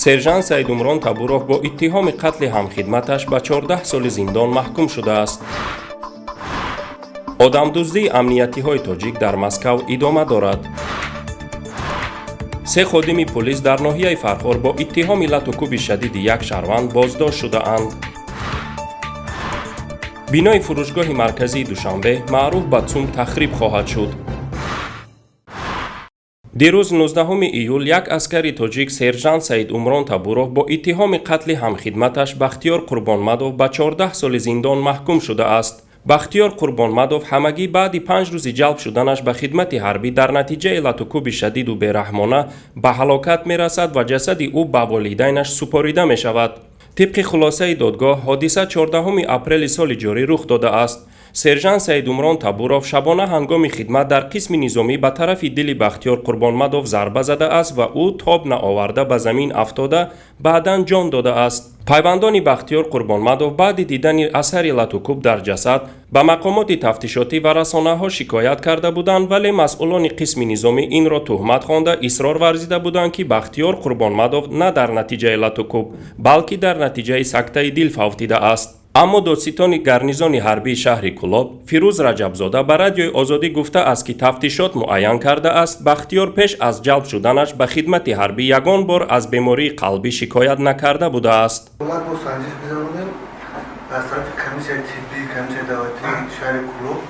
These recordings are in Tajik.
Сержант Саидумрон Табуров бо иттиҳоми қатли ҳамхидматаш ба 14 соли зиндон маҳкум шудааст. Одамдуздии амниятиҳои тоҷик дар Москав идома дорад. Се ходими пулис дар ноҳияи Фархор бо иттиҳоми лату кӯби шадиди як шаҳрванд боздошт шудаанд. Бинои фурӯшгоҳи марказии Душанбе, маъруф ба ЦУМ, тахриб хоҳад шуд. Дирӯз, 19 июл, як аскари тоҷик, сержант Саидумрон Табуров, бо иттиҳоми қатли ҳамхидматаш Бахтиёр Қурбонмадов ба 14 соли зиндон маҳкум шудааст. Бахтиёр Қурбонмадов ҳамагӣ баъди 5 рӯзи ҷалб шуданаш ба хидмати ҳарбӣ дар натиҷаи латукӯби шадиду бераҳмона ба ҳалокат мерасад ва ҷасади ӯ ба волидайнаш супорида мешавад. Тибқи хулосаи додгоҳ, ҳодиса 14 апрели соли ҷорӣ рух додааст. Сержант Саидумрон Табуров шабона ҳангоми хидмат дар қисми низомӣ ба тарафи дили Бахтиёр Қурбонмадов зарба задааст ва ӯ тоб наоварда ба замин афтода, баъдан ҷон додааст. Пайвандони Бахтиёр Қурбонмадов баъди дидани асари латукӯб дар ҷасад ба мақомоти тафтишотӣ ва расонаҳо шикоят карда буданд, вале масъулони қисми низомӣ инро туҳмат хонда, исрор варзида буданд, ки Бахтиёр Қурбонмадов на дар натиҷаи латукӯб, балки дар натиҷаи сактаи дил фавтидааст. Аммо додситони гарнизони ҳарбии шаҳри Кӯлоб Фирӯз Раҷабзода ба Радиои Озодӣ гуфтааст, ки тафтишот муайян кардааст, Бахтиёр пеш аз ҷалб шуданаш ба хидмати ҳарбӣ ягон бор аз бемории қалбӣ шикоят накарда будааст. Мо санҷиш гузаронем аз тарафи комиссияи тиббӣ, комиссияи давлатии шаҳри Кӯлоб,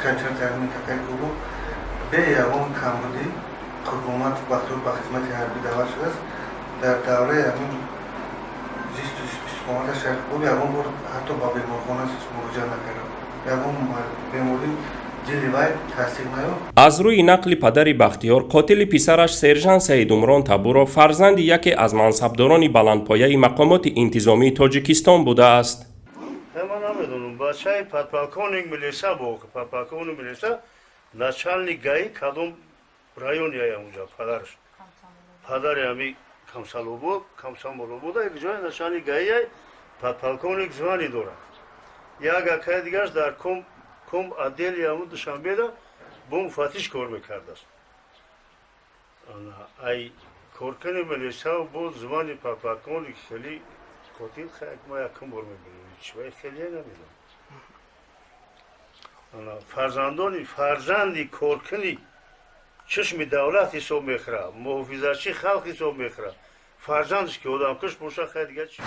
комиссияи минтақаи Кӯлоб, бе ягон камбудӣ Қурбонмадов Бахтиёр ба хизмати ҳарбӣ даъват шудааст. Дар давраи ҳамин зисту истиқомата шаҳри Кӯлоб ягон бор ҳатто ба беморхона муроҷиат накарда, ягон беморӣ дили вай тасдиқ наёфт. Аз рӯи нақли падари Бахтиёр, қотили писараш, сержант Саидумрон Табуров, фарзанди яке аз мансабдорони баландпояи мақомоти интизомии Тоҷикистон будааст. Ман намедонам, бачаи подполковник милиса бо подполковник милиса, начальник ГАИ кадом районе унҷа, падараш, падари ҳами Комсомолобод, Комсомолобода як ҷои начальник ГАИ, подполковник звание дорад. Як акаи дигараш дар ком отдели ҳамун Душанбеда бо муфаттиш кор мекардааст. Ай коркани милиса бо звание подполковник хеле қотил ма якум бор мебинем, чивай хеле намедонам. Фарзандони фарзанди коркини чашми давлат ҳисоб мехӯрад, муҳофизатчи халқ ҳисоб мехӯрад, фарзандаш ки одамкуш боша, хай, дига чи?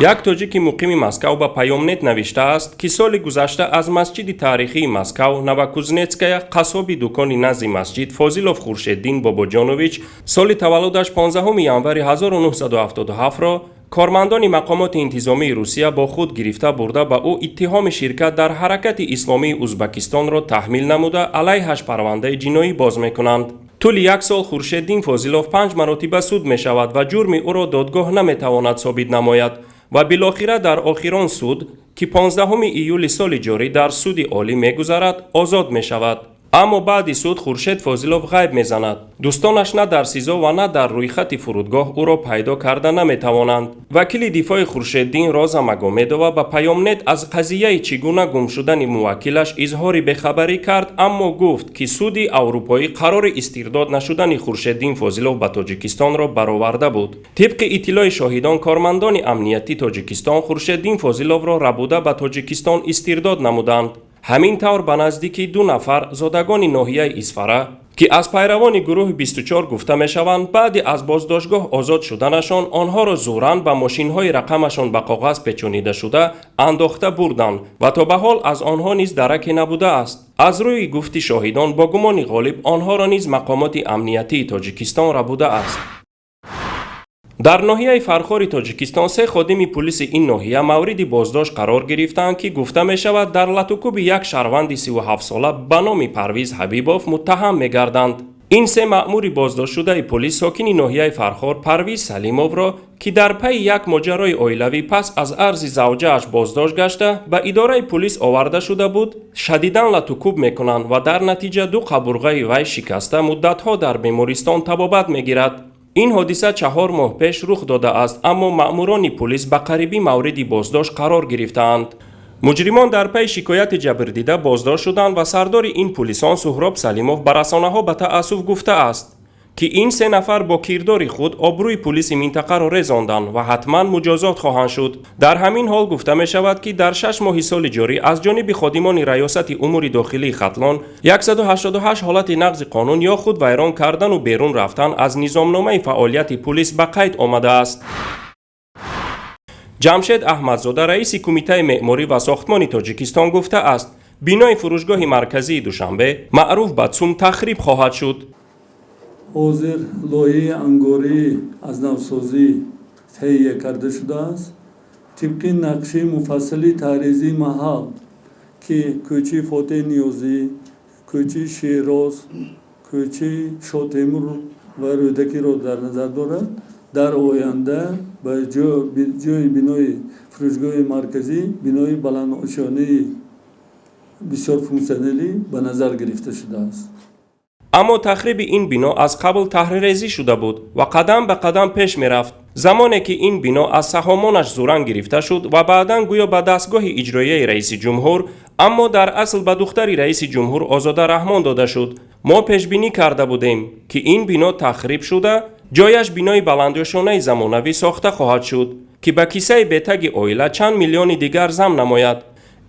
Як тоҷики муқими Москав ба Паёмнет навиштааст, ки соли гузашта аз масҷиди таърихии Москав, Новокузнецкая, қассоби дукони назди масҷид Фозилов Хуршеддин Бобоҷонович, соли таваллудаш 15 январи 1977-ро кормандони мақомоти интизомии Русия бо худ гирифта бурда, ба ӯ иттиҳоми ширкат дар Ҳаракати исломии Узбакистонро таҳмил намуда, алайҳаш парвандаи ҷиноӣ боз мекунанд. Тӯли як сол Хуршеддин Фозилов панҷ маротиба суд мешавад ва ҷурми ӯро додгоҳ наметавонад собит намояд ва билохира дар охирон суд, ки 15 июли соли ҷорӣ дар Суди Олӣ мегузарад, озод мешавад. Аммо баъди суд Хуршед Фозилов ғайб мезанад. Дӯстонаш на дар СИЗО ва на дар рӯйхати фурудгоҳ ӯро пайдо карда наметавонанд. Вакили дифои Хуршеддин Роза Магомедова ба Паёмнет аз қазияи чӣ гуна гум шудани муваккилаш изҳори бехабарӣ кард, аммо гуфт, ки Суди Аврупоӣ қарори истирдод нашудани Хуршеддин Фозилов ба Тоҷикистонро бароварда буд. Тибқи иттилои шоҳидон, кормандони амниятии Тоҷикистон Хуршеддин Фозиловро рабуда ба Тоҷикистон истирдод намуданд. Ҳамин тавр, ба наздикӣ ду нафар зодагони ноҳияи Исфара, ки аз пайравони гурӯҳи 24 гуфта мешаванд, баъди аз боздоштгоҳ озод шуданашон онҳоро зӯран ба мошинҳои рақамашон ба коғаз печонидашуда андохта бурданд ва то ба ҳол аз онҳо низ дараке набудааст. Аз рӯи гуфти шоҳидон, бо гумони ғолиб онҳоро низ мақомоти амниятии Тоҷикистон рабудааст. Дар ноҳияи Фархори Тоҷикистон се ходими пулиси ин ноҳия мавриди боздошт қарор гирифтаанд, ки гуфта мешавад, дар латукӯби як шаҳрванди 37-сола ба номи Парвиз Ҳабибов муттаҳам мегарданд. Ин се маъмури боздоштшудаи пулис сокини ноҳияи Фархор Парвиз Салимовро, ки дар пайи як моҷарои оилавӣ пас аз арзи завҷааш боздошт гашта, ба идораи пулис оварда шуда буд, шадидан латукӯб мекунанд ва дар натиҷа ду қабурғаи вай шикаста, муддатҳо дар бемористон табобат мегирад. Ин ҳодиса 4 моҳ пеш рух додааст, аммо маъмурони пулис ба қарибӣ мавриди боздошт қарор гирифтаанд. Муҷримон дар пайи шикояти ҷабрдида боздошт шуданд ва сардори ин пулисон Суҳроб Салимов ба расонаҳо ба таассуф гуфтааст, Ки ин се нафар бо кирдори худ обрӯи пулиси минтақаро резонданд ва ҳатман муҷозот хоҳанд шуд. Дар ҳамин ҳол гуфта мешавад, ки дар 6 моҳи соли ҷорӣ аз ҷониби ходимони Раёсати умури дохилии Хатлон 188 ҳолати нақзи қонун ё худ вайрон кардану берун рафтан аз низомномаи фаъолияти пулис ба қайд омадааст. Ҷамшед Аҳмадзода, раиси Кумитаи меъморӣ ва сохтмони Тоҷикистон, гуфтааст, бинои фурӯшгоҳи марказии Душанбе, маъруф ба ЦУМ, тахриб хоҳад шуд. Ҳозир лоиҳаи ангории аз навсозӣ таҳия карда шудааст. Тибқи нақшаи муфассали таъризии маҳал, ки кӯчаи Фотеҳи Ниёзӣ, кӯчаи Шероз, кӯчаи Шотемур ва Рӯдакиро дар назар дорад, дар оянда ба ҷои бинои фурӯшгоҳи марказӣ бинои баландошёнаи бисёрфунксионалӣ ба назар гирифта шудааст. Аммо тахриби ин бино аз қабл таҳрирезӣ шуда буд ва қадам ба қадам пеш мерафт. Замоне ки ин бино аз саҳомонаш зӯранг гирифта шуд ва баъдан гӯё ба дастгоҳи иҷроияи раиси ҷумҳур, аммо дар асл ба духтари раиси ҷумҳур Озода Раҳмон дода шуд, мо пешбинӣ карда будем, ки ин бино тахриб шуда, ҷояш бинои баландошёнаи замонавӣ сохта хоҳад шуд, ки ба кисаи бетаги оила чанд миллиони дигар зам намояд.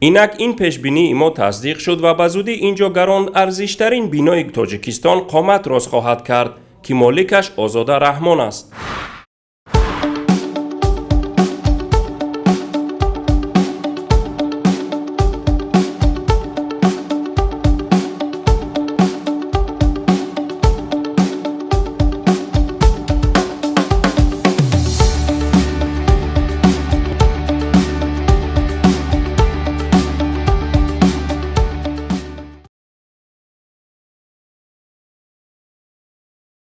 Инак ин пешбинии мо тасдиқ шуд ва ба зудӣ ин ҷо гаронарзиштарин бинои Тоҷикистон қомат рост хоҳад кард, ки моликаш Озода Раҳмон аст.